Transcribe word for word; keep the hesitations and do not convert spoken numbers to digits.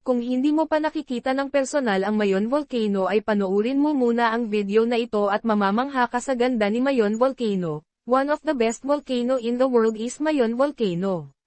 Kung hindi mo pa nakikita ng personal ang Mayon Volcano ay panoorin mo muna ang video na ito at mamamangha ka sa ganda ni Mayon Volcano. One of the best volcano in the world is Mayon Volcano.